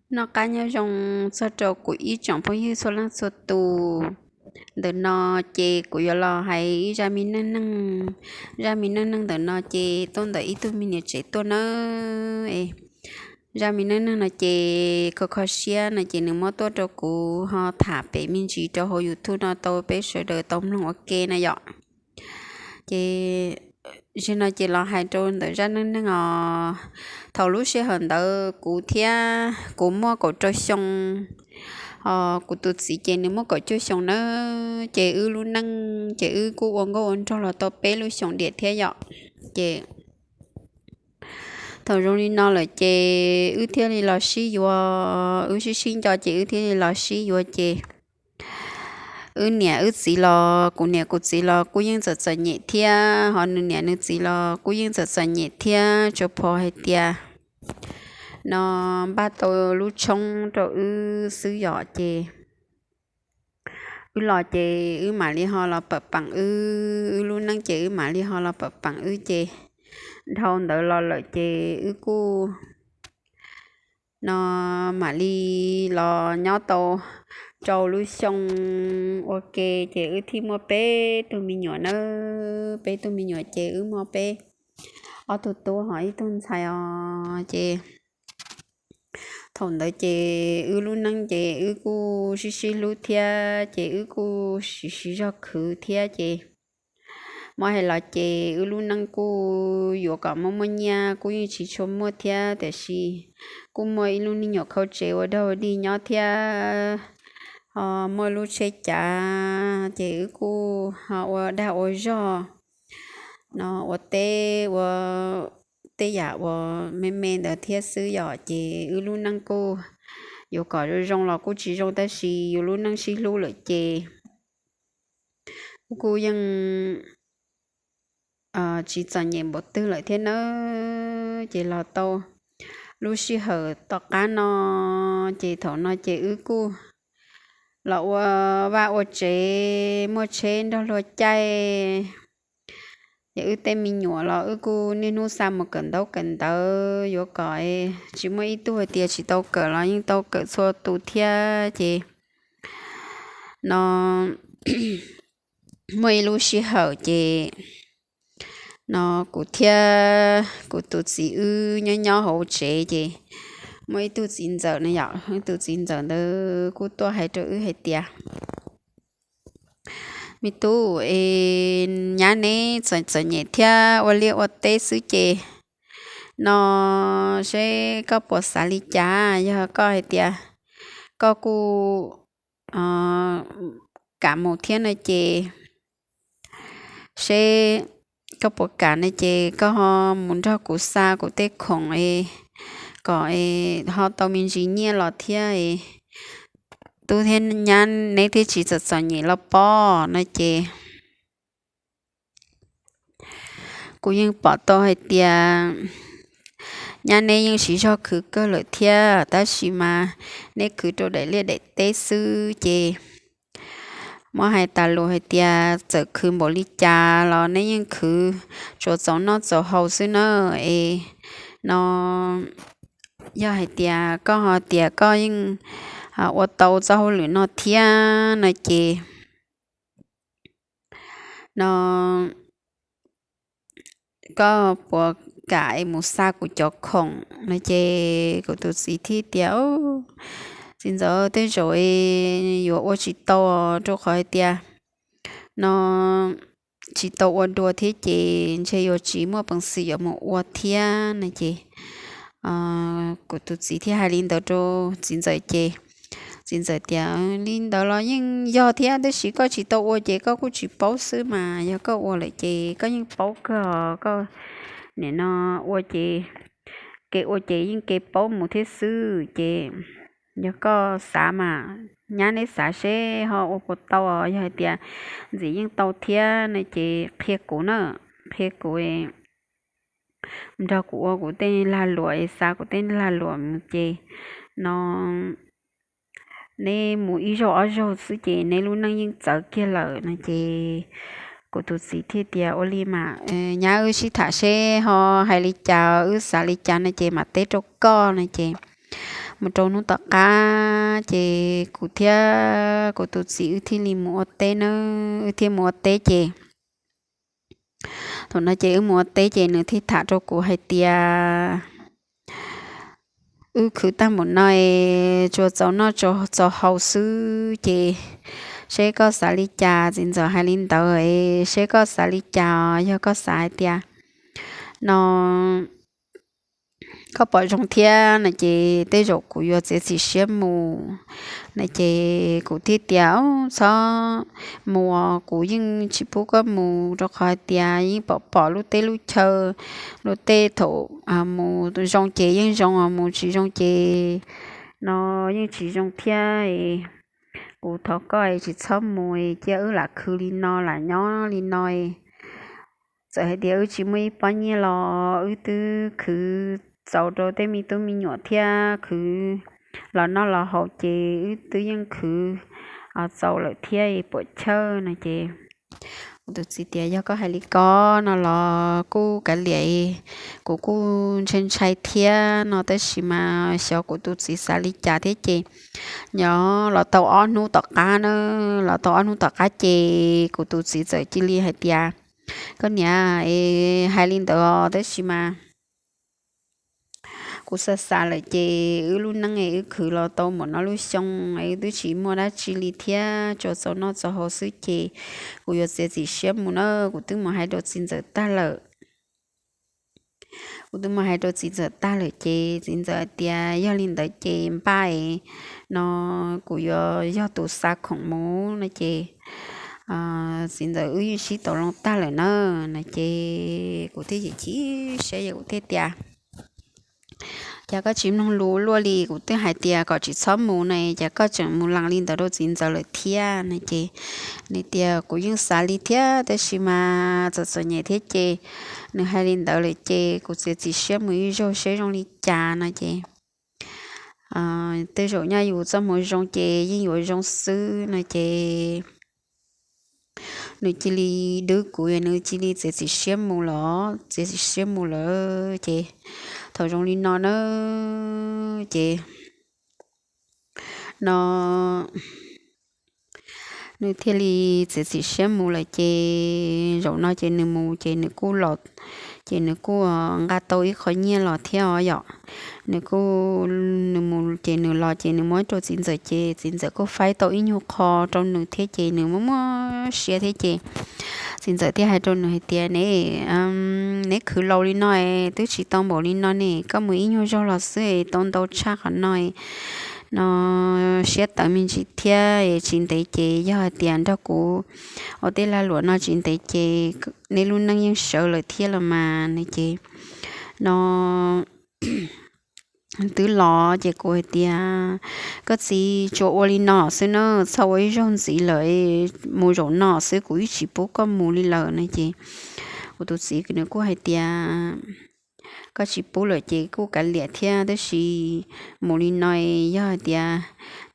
Noj qab nyob zoo txog rau kuv ib tsoom phooj ywg txhua leej txhua tus. Ntawm no ces kuv yuav los hais ib zaj me neej neeg. Zaj me neej neeg ntawm no ces tuaj ntawm ib tug me niam tsev tuaj nawb. Zaj me neej neeg no ces kho kho siab no ces nws muab tuaj rau kuv ho tham pem me ntsis rau hauv YouTube no tau peb sawv daws tau mloog ua ke na yom. Ces zaum no ces los hais rau ntawm zaj neej neeg os. Thaum lub sij hawm ntawd kuv thiab kuv muaj kaum rau xyoo, kuv tus txiv ces nws muaj kaum cuaj xyoo nawb. Ces wb lub neej ces wb kuj ua nkauj ua nraug los tau peb lub xyoos diam thiab yom. Ces thaum zoo li no lawm ces wb thiaj li los sib yuav, wb sib sib nco ces wb thiaj li los sib yuav ces wb niam wb txiv los, kuv niam kuv txiv los kuj yeej txom txom nyem thiab, ho nws niam nws txiv los kuj yeej txom txom nyem thiab, tsuas pom hais tias no npaj tau lub tshoob rau wb xwb yom. Ces wb los ces wb mam li ho los pam peem wb, wb lub neej ces wb mam li ho los pam peem wb ces dhau ntawd los lawm ces wb kuj no mam li los nyob tau rau lub xyoo ua ke ces wb thiaj muaj peb tug me nyuam nawb. Peb tug me nyuam ces wb muaj peb, ob tug tub ho ib tug ntxhais os. Ces thaum ntawd ces wb lub neej ces wb kuj sib sib hlub thiab ces wb kuj siv siv zog khwv thiab ces muab hais los ces wb lub neej kuj yuav kom muaj muaj nyiaj kuj yeej tsis tshua muaj thiab, tiam sis kuj muaj ib lub me nyuam khau tsev ua dog dig nyob thiab, ho muaj lub tsheb cav ces wb kuj ho ua dag ua zog no ua teb ua tej yam uas me me ntawd thiab xwb yom. Ces wb lub neej kuj yuav kom zoo zoo los kuj tsis zoo, tab sis yus lub neej sib hlub lawm ces wb kuj yeej tsis txom nyem npaum twg lawm thiab nawb. Ces los tau lub sij hawm tom qab no ces thaum no ces wb kuj los ua vaj ua tsev, muaj tsheb nrog luag caij. Ces wb tej me nyuam los wb kuj niaj hnub xa mus kawm ntaub kawm ntawv, yuav kom tsis muaj ib tug hais tias tsis tau kawm los yeej tau kawm txhua tus thiab. Ces no muaj ib lub sij hawm ces no kuv thiab kuv tus txiv wb nyob nyob hauv tsev ces muaj ib tug txiv ntxawm na yom, ib tug txiv ntxawm ntawd kuj tuaj hais rau wb hais tias, me tub, es nyab neb txom txom nyem thiab ua liaj ua teb xwb ces no seb koj puas xav li cas, yog koj hais tias koj kuj kam mus thiab no ces seb koj puas kam no ces koj ho mus nrog kuv xa kuv tej khoom es kom ho tau me ntsis nyiaj los thiab es tub thiab nyab neb thiaj tsis txom txom nyem los pob no ces kuv yeej pom tau hais tias nyab neb yeej siv zog khwv kawg lawm thiab, tab sis mas neb khwv rau daim liaj daim teb xwb ces muab hais tas lus hais tias txawm khwv npaum li cas los neb yeej khwv tsuas txaus noj txaus haus xwb na. Es no yog hais tias koj ho tias koj yeej ua tau txoj hauj lwm no thiab no ces no koj puas kam es mus xa kuv cov khoom no ces kuv tus txiv thiaj tias, txiv ntxawm, tej zaum yuav ua tsis tau, rau qhov hais tias no tsis tau ua dua thiab ces ntshe yuav tsis muaj peev xwm yuav mus ua thiab no ces kuv tus txiv thiaj hais li ntawd rau txiv ntxawm ces txiv ntxawm tias, li ntawd los yeej yog thiab, tab sis koj tsis tau ua ces koj kuj tsis paub xwb mas, yog koj ua lawm ces koj yeej paub kawg, koj nim no ua ces kev ua ces yeej kev paub mus thiab xwb ces yog koj xav mas nyab neb xav seb ho ua puas tau, yog hais tias ntxim yeej tau thiab no ces qhia kuv na, qhia kuv nrog kuv ua kuv tej lag luam es xa kuv tej lag luam mus ces no neb mus ib zaug ob zaug xwb ces neb lub neej yeej txawv kiag lawm no ces kuv tus txiv thiaj tias, ua li mas nyab wb sib tham seb ho hais li cas wb xav li cas no ces mam teb rau koj no ces mus rau hnub tom qab ces kuv thiab kuv tus txiv wb thiaj li mus ua teb na, wb thiaj mus ua teb ces thaum no ces wb mus ua teb ces nws thiaj tham rau kuv hais tias, wb khwv tag npaum no es tsuas txaus noj tsuas txaus haus xwb ces seb koj xav li cas. Txiv ntxawm hais li ntawd es seb koj xav li cas, yog koj xav hais tias no koj pom zoo thiab no ces tej zaum kuv yuav txiav txim siab mus no ces kuv thiaj tias, txhob mus, kuv yeej tsis pub koj mus rau qhov hais tias yeej pom pom lub teb lub chaw, lub teb thaum mus zoo ces yeej zoo, mus tsis zoo ces no yeej tsis zoo thiab. Kuv thov koj tsis txhob mus, cia wb lam khwv li no lam nyob li no. Txawm hais tias wb tsis muaj ib pob nyiaj los wb twb khwv txaus rau tej me tub me nyuam thiab khwv los noj los haus ces wb twb yeej khwv txaus lawm thiab puam chawj no ces kuv tus txiv tias, yog koj hais li ko no los kuj kav liam, kuv kuj ntshai ntshai thiab no tab sis mas xyov kuv tus txiv xav li cas thiab ces nyob los tau ob hnub tom qab na, los tau ob hnub tom qab ces kuv tus txiv txawm cia li hais tias, koj niam, hais li ntawd tab sis mas kuv xav xav lawm ces wb lub neej es wb khwv los tau npaum no lub xyoo es wb twb tsis muaj dab tsi li thiab tsuas txaus noj txaus haus xwb ces kuv yuav txiav txim siab mus na. Kuv twb mus hais rau txiv ntxawm tag lawm. Kuv twb mus hais rau txiv ntxawm tag lawm ces txiv ntxawm hais tias, yog li ntawd ces npaj es no kuv yuav yog tus xa khoom mus no ces txiv ntxawm wb yeej sib tau loo tag lawm na no ces kuv thiaj chim chim siab es kuv thiaj tias, cas koj tsis mloog lus luaj li, kuv twb hais tias kom tsis txhob mus no cas koj tseem mus lees li ntawd rau txiv ntxawm lawm thiab no ces nws tias, kuv yeej xav li thiab tab sis mas txom txom nyem thiab ces nws hais li ntawd lawm ces kuv txiav txim siab mus ib zaug seb zoo li cas no ces tej zaum nyaj yus txoj hmoo zoo ces yeej yuav zoo xwb no ces nws cia li dwb kuv, nws cia li txiav txim siab mus lawm, txiav txim siab mus lawm ces thaum zoo li no na ces no nws thiaj li txiav txim siab mus lawm ces zaum no ces nws mus ces nws kuj los, ces nws kuj nqa tau ib qho nyiaj los thiab os yom. Nws kuj, nws mus ces nws los ces nws muab rau txiv ntxawm ces txiv ntxawm kuj faib tau ib nyuag qho rau nws thiab ces nws muaj muaj siab thiab ces txiv ntxawm thiaj hais rau nws hais tias, ne, neb khwv laus li no es twb tsis tau npaum li no ne, koj mus ib nyuag zaug los xwb es tau ntau tshaj qhov no no siab tawv me ntsis thiab es tsis ntev ces yog hais tias nrog kuv ua tej lag luam no tsis ntev ces neb lub neej yeej sawv lawm thiab los mas no ces no twb los ces kuv hais tias, koj txiv, tsuas ua li no xwb na, txhob ua ib zaug ntxiv lawm, mus zaum no xwb kuv yeej tsis pub koj mus li lawm no ces kuv tus txiv nws kuj hais tias, koj tsis pub lawm ces kuj kav liam thiab tab sis mus li no yog hais tias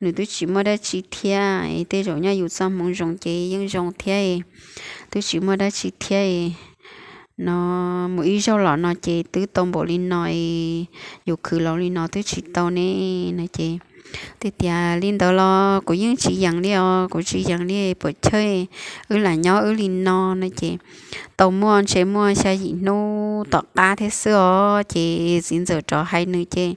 nws twb tsis muaj dab tsi thiab, tej zaum nyaj yus txoj hmoo zoo ces yeej zoo thiab, twb tsis muaj dab tsi thiab no mus ib zaug los no ces twb tau npaum li no, yus khwv laus li no twb tsis tau ne no ces tias li ntawd los kuv yeej tsis yeem li os, kuv tsis yeem li puas chawj, wb lam nyob wb li no no ces tau muaj ntshe muaj xya yim hnub tom qab thiab xwb os ces txiv ntxawm rov hais nws ces,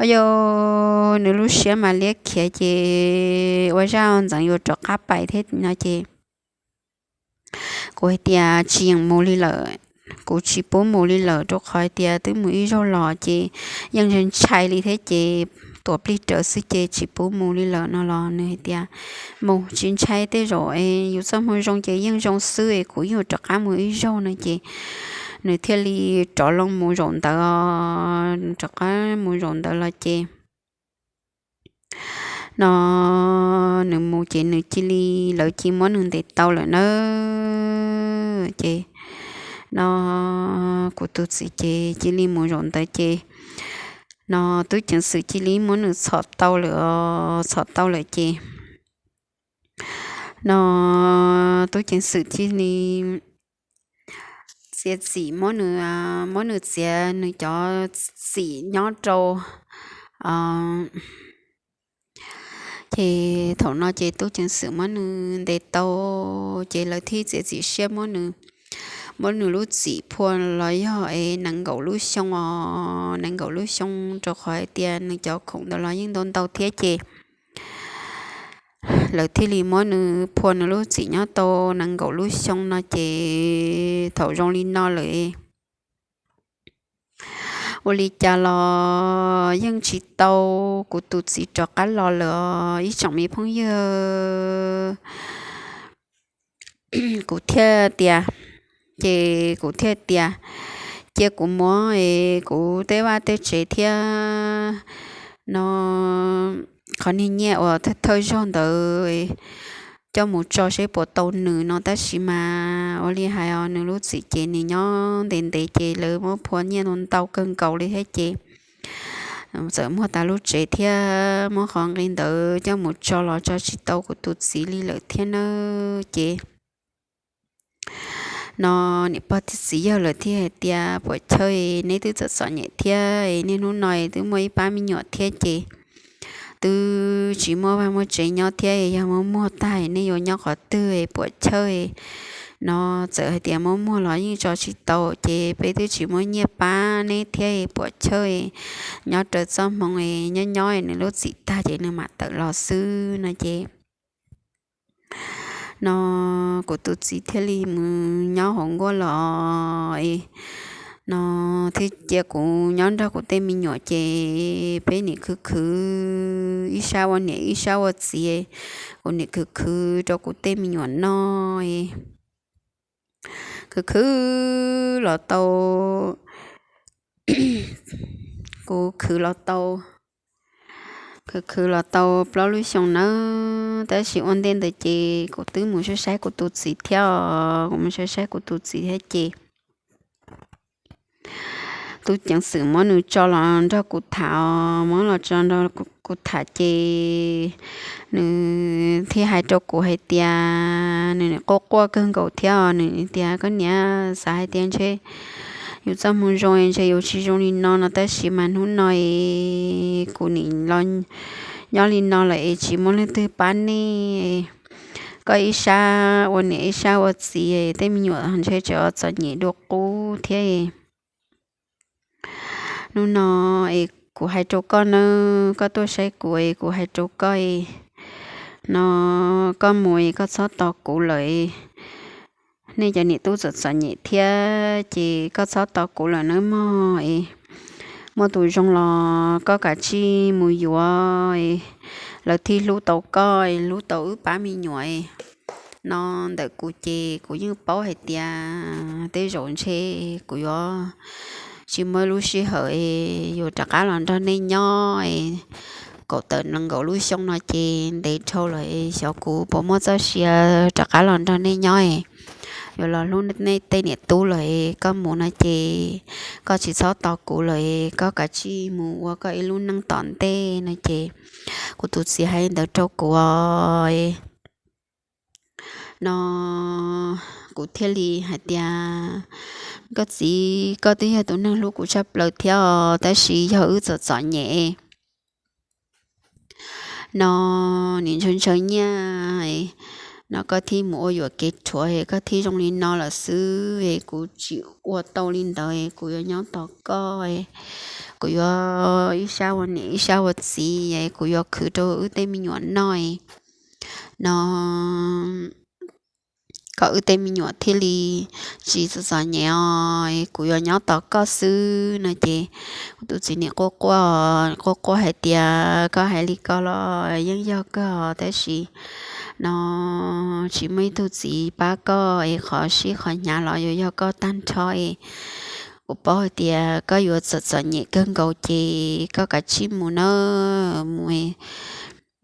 o yog nws lub siab mas liab khiav ces ua zaj ntxeev yuav rov qab pais thiab no ces kuv hais tias tsis yeem mus li lawm, kuv tsis pub mus li lawm rau qhov hais tias twb mus ib zaug los ces yeej ntshai li thiab ces tuam plig rawv xwb ces tsis pub mus li lawm no los nws hais tias, mus tsis ntshai, tej zaum yus txoj hmoo zoo ces yeej zoo xwb es kuv yeej rov qab mus ib zaug no ces nws thiaj li rov loo mus zaum ntawd, rov qab mus zaum ntawd los ces no nws mus ces nws cia li, lawv cia muab nws ntes tau lawm na ces no kuv tus txiv ces cia li mus zaum ntawd ces no tub ceev xwm cia li muab nws txhom tau lawm, txhom tau lawm ces no tub ceev xwm cia li txiav txim muab nws, muab nws txiav nws cov txim nyob rau Ces thaum no ces tub ceev xwm muab nws ntes tau, ces lawv thiaj txiav txim siab muab nws, muab nws lub txim phua los yog es nees nkaum lub xyoo os, nees nkaum lub xyoo, rau qhov hais tias nws cov khoom ntawd los yeej ntau ntau thiab ces lawv thiaj li muab nws phua nws lub txim nyob tau nees nkaum lub xyoo no ces thaum zoo li no lawm, ua li cas los yeej tsis tau kuv tus txiv rov qab los lawm os ib tsoom me phooj ywg. Kuv thiaj tias, ces kuv thiaj tias, cia kuv muab es kuv tej vaj tej tsev thiab no qhov niag nyiaj uas thawj thawj zaug ntawd coj mus tso seb puas tau nws no, tab sis mas ua li hais os nws lub txim ces nws nyob ntev ntev ces lawv muab phua nyiaj ntau kawg nkaus li thiab ces txawm muag tas lub tsev thiab muab qhov nqi ntawd coj mus tso los tso tsis tau kuv tus txiv li lawm thiab nawb ces no niam pog thiab txiv yawg lawv thiaj hais tias puas chawj, neb twb txom txom nyem thiab, niaj hnub no twb muaj ib pab me nyuam thiab ces twb tsis muaj vaj muaj tsev nyob thiab, yog muab muag tag nej yuav nyob qhov twg puas chawj no, txawm hais tias muab muag los yeej tso tsis tau ces peb twb tsis muaj nyiaj pab neb thiab puas chawj, nyob raws txoj hmoo nyob nyob nws lub txim tag ces nws mam tawm los xwb no ces no kuv tus txiv thiaj li mus nyob hauv nkuaj los no thiaj cia kuv nyob nrog kuv tej me nyuam ces peb nim khwv khwv ib sab ua niam ib sab ua txiv, kuv nim khwv khwv rau kuv tej me nyuam noj, khwv khwv los tau, kuv khwv los tau, khwv khwv los tau plaub lub xyoo nawb, tab sis ua ntej ntawd ces kuv twb mus saib saib kuv tus txiv thiab os, kuv mus saib saib kuv tus txiv thiab ces tub ceev xwm muab nws tso los nrog kuv tham os, muab los tso nrog kuv tham ces nws thiaj hais rau kuv hais tias nws quaj quaj kawg nkaus thiab os, nws tias koj niam, xav hais tias ntshe yus txoj hmoo zoo ntshe yuav tsis zoo li no no, tab sis mas hnub no kuv nim los nyob li no lawm es tsis muaj leej twg pab nej, koj ib sab ua niam ib sab ua txiv, tej me nyuam ntshe tseem txom nyem dua qub thiab. Hnub no es kuv hais rau koj nawb, koj tuaj saib kuv es kuv hais rau koj no, koj mus es koj txhob tos kuv lawm, nej cov niam tub txom txom nyem thiab ces koj txhob tos kuv lawm nawb mog es, muaj tus zoo los koj kav tsij mus yuav, lawv thiaj hlub tau koj, hlub tau wb pab me nyuam no. Ntawm kuv ces kuv yeej paub hais tias tej zaum ntshe kuv yuav tsis muaj lub sij hawm yuav rov qab los nrog nej nyob, kaum tawm nees nkaum lub xyoo no ces ntev dhau lawm, xyov kuv puas muaj txoj sia rov qab los nrog nej nyob, yuav los hlub nej tej niam tub lawm, koj mus no ces koj tsis txhob tos kuv lawm, koj kav tsij mus ua koj ib lub neej tom ntej no ces kuv tus txiv hais li ntawd rau kuv no kuv thiaj li hais tias koj txiv, koj twb yog tus neeg hlub kuv tshaj plaws thiab os, tab sis yog wb txom txom nyem no, nim ntshaw ntshaw nyiaj no koj thiaj mus ua yuam kev rhuav, koj thiaj zoo li no lawm xwb, kuv tsis ua tau li ntawd, kuv yuav nyob tos koj, kuv yuav ib sab ua niam ib sab ua txiv, kuv yuav khwv rau wb tej me nyuam noj no kom wb tej me nyuam thiaj li tsis txom txom nyem os, kuv yuav nyob tos koj xwb no ces kuv tus txiv nim quaj quaj, quaj quaj hais tias koj hais li ko los yeej yog kawg os, tab sis no tsis muaj ib tug txiv pab koj es qhov sib qhov hnyav los yuav yog koj tag nrho es kuv paub hais tias koj yuav txom txom nyem kawg nkaus ces koj kav tsij mus nawb, mus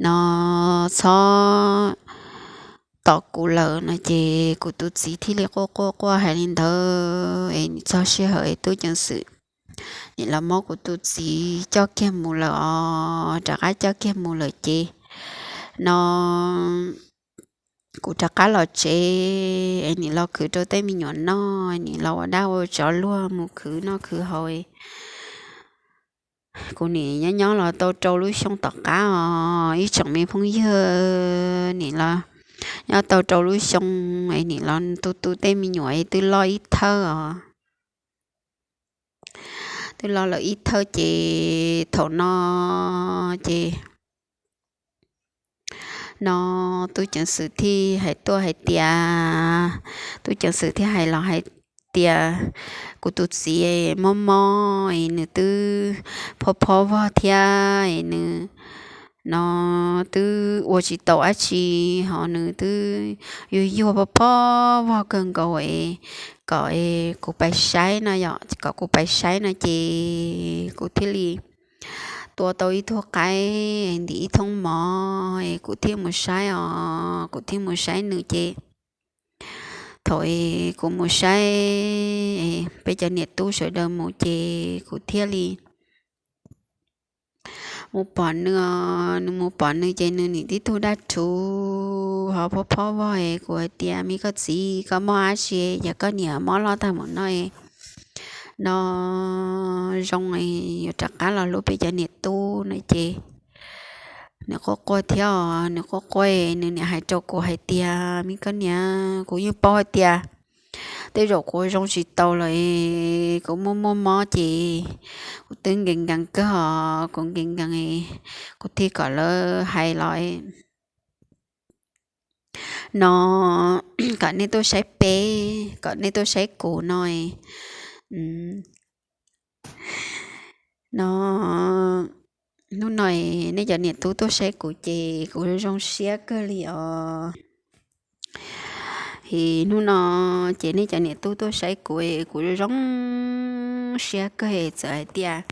no txhob tos kuv lawm no ces kuv tus txiv thiaj li quaj quaj quaj hais li ntawd es nim txog sij hawm es tub ceev xwm nim los muab kuv tus txiv coj kiag mus lawm os, rov qab coj kiag mus lawm ces no kuv rov qab los tsev es nim los khwv rau tej me nyuam noj, nim los ua dab ua tsov luag mus khwv noj khwv haus Kuv nim nyob nyob los tau rau lub xyoo tom qab os ib tsoom me phooj ywg, nim los nyob tau rau lub xyoo es nim los tu tu tej me nyuam es twb loj ib thawj os. Twb loj lawm ib thawj ces thaum no ces no tub ceev xwm thiaj hais tuaj hais tias, tub ceev xwm thiaj hais los hais tias kuv tus txiv mob mob es nws twb phob phob vog thiab es nws no twb ua tsis tau dab tsi, ho nws twb yuag yuag phob phob vog kawg nkaus es kom kuv pais saib no yom, kom kuv pais saib no ces kuv thiaj li tua tau ib tug qaib ntim ib thoob mov es kuv thiaj mus saib os, kuv thiaj mus saib nws ces thaum kuv mus saib peb cov niam tub sawv daws mus ces kuv thiaj li mus pom nws, nws mus pom nws ces nws nim tib tug daj rhuv ho phob phob vog es kuv hais tias me koj txiv koj mob dab tsi yog koj niam mob loj tag mus no no zoo yuav rov qab los hlub peb cov niam tub no ces nws quaj quaj thiab os, nws quaj quaj nws niam hais rau kuv hais tias me koj niam, kuv yeej paub hais tias tej zaum kuv zoo tsis tau lawm, kuv muaj muaj mob ces kuv twb nkees nkees kawg os, kuv nkees nkees kuv thiaj kom lawv hais los no kom nej tuaj saib peb, kom nej tuaj saib kuv no no hnub no nej cov niam tub tuaj saib kuv ces kuv zoo siab kawg li os. Es hnub no ces nej cov niam tub tuaj saib kuv, kuv zoo zoo siab kawg, txawm hais tias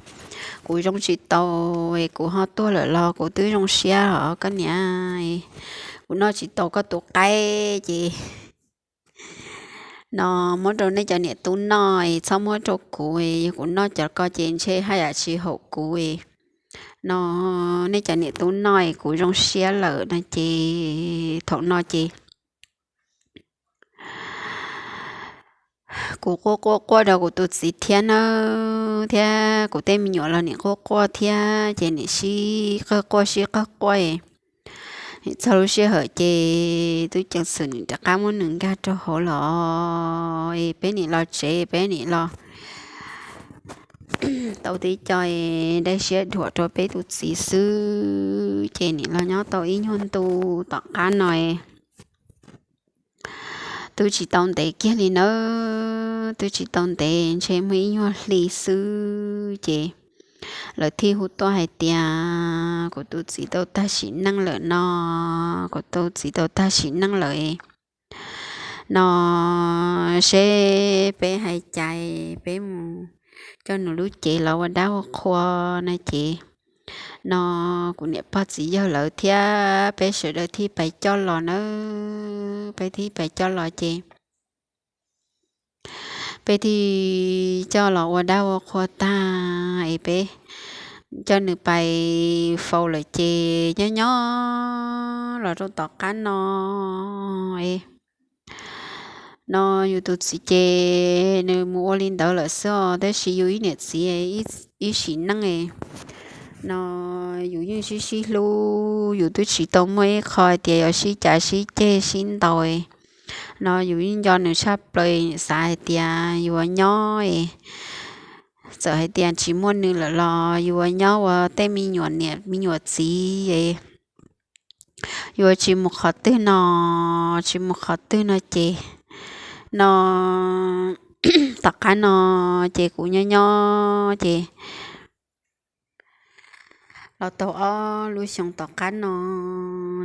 kuv zoo tsis tau es kuv ho tuag lawm los kuv twb zoo siab os koj niam. Kuv noj tsis tau koj tus qaib ces no muab rau nej cov niam tub noj es txhob muab rau kuv, yog kuv noj cov ko ces ntshe haj yam tsis haum kuv no nej cov niam tub noj es kuv zoo siab lawm no ces thaum no ces kuv quaj quaj quaj rau kuv tus txiv thiab nawb, thiab kuv tej me nyuam los nim quaj quaj thiab ces nim sib qawg quaj sib qawg quaj es txog lub sij hawm ces tub ceev xwm nws rov qab muab nws nkag rau hauv los es peb nim los tsev, peb nim los tau tib co dai siab dhuam rau peb tus txiv xwb ces nim los nyob tau ib nyuag ntu tom qab no twb tsis tau ntev kiag li nawb, twb tsis tau ntev ntshe muaj ib nyuag hli xwb ces lawv thiaj hu tuaj hais tias kuv tus txiv tau tag sim neej lawm no, kuv tus txiv tau tag sim neej lawm no seb peb hais cas peb mus coj nws lub cev los ua dab ua qhua no ces no kuv niam pog txiv yawg lawv thiab peb sawv daws thiaj pais coj los nawb, peb thiaj pais coj los ces peb thiaj coj los ua dab ua qhua tag es peb coj nws pais faus lawm ces nyob nyob los rau tom qab no no yus tus txiv ces nws mus ua li ntawd lawm xwb os, tab sis yus ib niam txiv ib sim neej no yus yeej sib sib hlub, yus twb tsis tau muaj ib qho hais tias yuav sib cav sib ceg sib ntaus no yus yeej nco nws tshaj plaws, xav hais tias yus ua nyob txawm hais tias tsis muaj nws lawm los yus ua nyob ua tej me nyuam niam me nyuam txiv yuav tsis mus qhov twg no, tsis mus qhov twg no ces no tom qab no ces kuv nyob nyob ces los tau ob lub xyoo tom qab no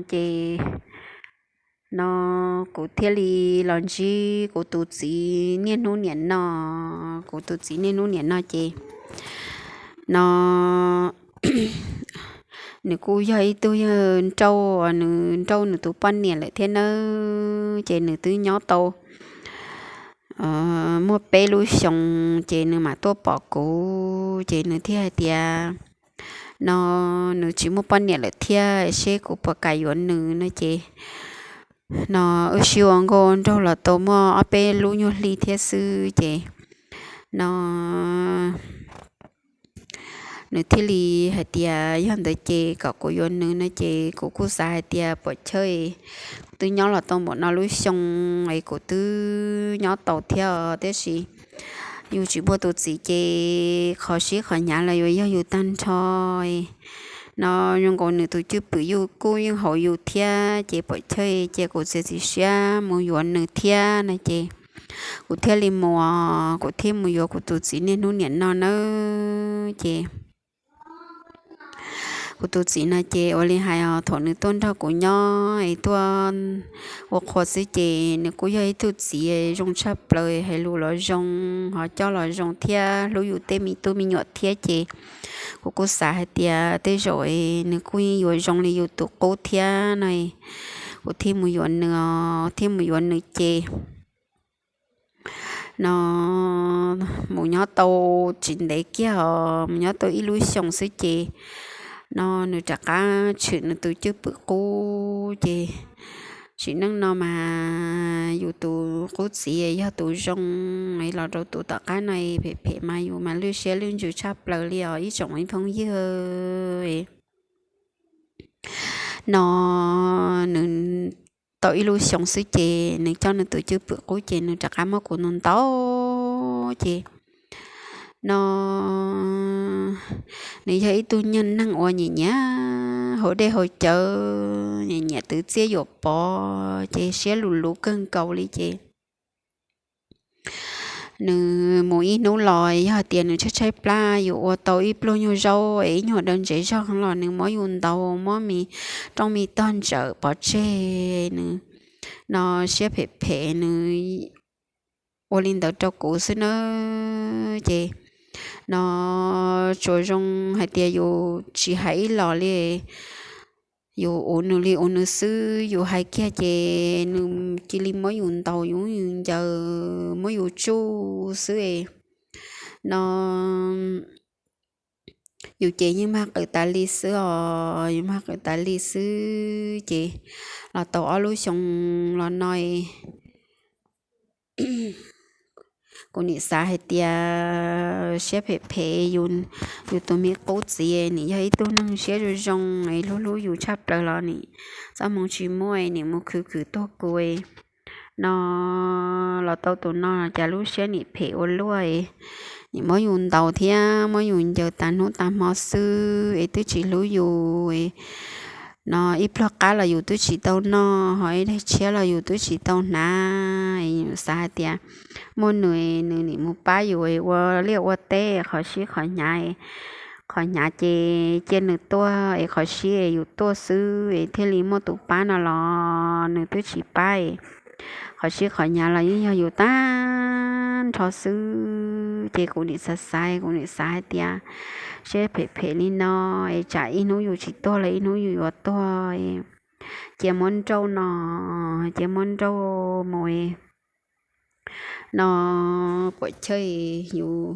ces no kuv thiaj li los ntsib kuv tus txiv niaj hnub niam no, kuv tus txiv niaj hnub niam no ces no nws kuj yog ib tug yawg nrauj, nws nrauj nws tus poj niam lawm thiab nawb, ces nws twb nyob tau muaj peb lub xyoo ces nws mam tuaj pom kuv ces nws thiaj hais tias no nws tsis muaj poj niam lawm thiab seb kuv puas kam yuav nws no ces no wb sib ua nkauj nraug los tau muaj ob peb lub nyuag hli thiab xwb ces no Nws thiaj li hais tias yog ntawd ces kom kuv yuav nws no ces kuv kuj xav hais tias puam chawj, twb nyob los tau npaum no lub xyoo es kuv twb nyob tau thiab os, tiam sis yus tsis muaj tus txiv ces qhov sib qhov hnyav los yuav yog yus tag nrho no. Zoo nkaus nws tus cwj pwm yus kuj yeej haum yus thiab ces puam chawj, ces kuv txiav txim siab mus yuav nws thiab no ces kuv thiaj li mus, kuv thiaj mus yuav kuv tus txiv niaj hnub niam no nawb ces kuv tus txiv no ces ua li hais os, thaum nws tuaj nrog kuv nyob es tuaj ua qhua xwb ces nws kuj yog ib tug txiv zoo tshaj plaws, hais lus los zoo, ho coj los zoo thiab hlub yus tej me tub me nyuam thiab ces kuv kuj xav hais tias tej zaum nws kuj yuav zoo li yus tus qub thiab no. Kuv thiaj mus yuav nws, thiaj mus yuav nws ces no mus nyob tau tsis ntev kiag os, mus nyob tau ib lub xyoo xwb ces no nws rov qab tshwm nws tus cwj pwm qub ces sim neej no mas yus tus qub txiv yog tus zoo, los rau tus tom qab no phem phem mas yus mas lwj siab lwj ntsws tshaj plaws li os ib tsoom ib phooj ywg no. Nws tau ib lub xyoo xwb ces nws coj nws tus cwj pwm qub ces nws rov qab muab kuv ntaus ntaus ces no nws yog ib tug nyuag neeg uas nyiam nyiam haus dej haus cawv, nyiam nyiam twv txiaj yuam pov ces siab lus luv kawg nkaus li ces nws mus ib hnub los yog tias nws tshaib tshaib plab, yus ua tau ib pluag nyuag zaub es ib nyuag daw ntsev zog los nws muab yus ntaus, muab me rooj me tog ntsawm pov tseg, nws no siab phem phem nws ua li ntawd rau kuv xwb nawb ces no tsuas zoo hais tias yus tsis hais ib los li, yus ua nws li ua nws xwb, yus hais kiag ces nws cia li muab yus ntaus, yus yus ncaws, muab yus tsuj xwb no yus ces yeej mag qws tas li xwb os, yus mag qws tas li xwb ces los tau ob lub xyoo los no kuv nim xav hais tias siab phem phem, yus tus me qub txiv nim yog ib tug neeg siab zoo zoo es hlub hlub yus tshaj plaws los nim txoj hmoo tsis muaj nim mus khwv khwv tuag kuv no los tau tus no cas lub siab nim phem ua luaj, nim muab yus ntaus thiab muab yus ncaws tas hnub tas hmo xwb es twb tsis hlub yus no ib pluag qab los yus twb tsis tau noj, ho ib daig tshiab los yus twb tsis tau hnav. Xav hais tias muaj nws, nws nim mus pab yus ua liaj ua teb, qhov sib qhov hnyav, qhov hnyav ces cia nws tuaj es qhov sib yus tuaj xwb es thiaj li muaj tus pab no los nws twb tsis pab. Qhov sib qhov hnyav los yeej yog yus tag nrho xwb ces kuv nim xav xav, kuv nim xav hais tias siab phem phem li no es tsam ib hnub yus tsis tuag los ib hnub yus yuav tuag, cia cia muab nrauj no, cia muab nrauj mus no puam chawj, yus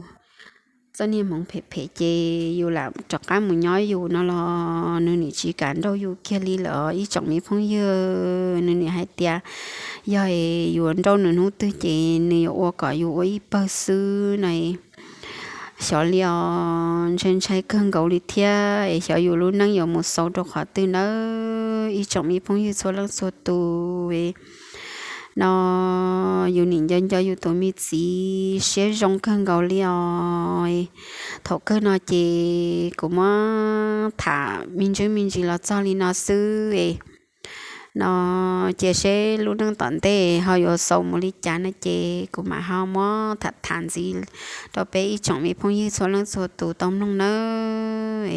txoj niag hmoov phem phem ces yus lam rov qab mus nyob yus no los nws nim tsis kam nrauj yus kiag li lawm ib tsoom me phooj ywg. Nws nim hais tias yog yuav nrauj nws hnub twg ces nws yuav ua kom yus ua ib pawg xwb no. Xyov li os, ntshai ntshai kawg nkaus li thiab es xyov yus lub neej yuav mus xaus rau qhov twg nawb ib tsoom me phooj ywg txhua leej txhua tus no. Yus nim nco nco yus tus me txiv siab zoo kawg nkaus li os. Thaum kawg no ces kuv muab tham me ntsis me ntsis los txog li no xwb no. Cia seb lub neej tom ntej ho yuav xaus mus li cas no ces kuv mam ho muab tham tham ntxiv rau peb ib tsoom me phooj ywg txhua leej txhua tus tau mloog nawb.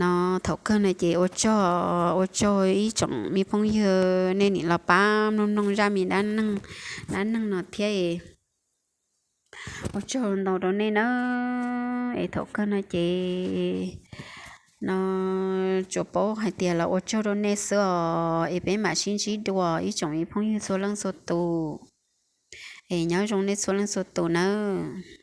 No thaum kawg no ces ua tsaug, ua tsaug ib tsoom me phooj ywg nej nim los pab mloog mloog zaj me dab neeg, dab neeg no thiab. Ua tsaug ntau rau nej nawb. Es thaum kawg no ces no tsuas paub hais tias los ua tsaug rau nej xwb os, es peb mam sib ntsib dua ib tsoom me phooj ywg txhua leej txhua tus. Es nyob zoo nej txhua leej txhua tus nawb.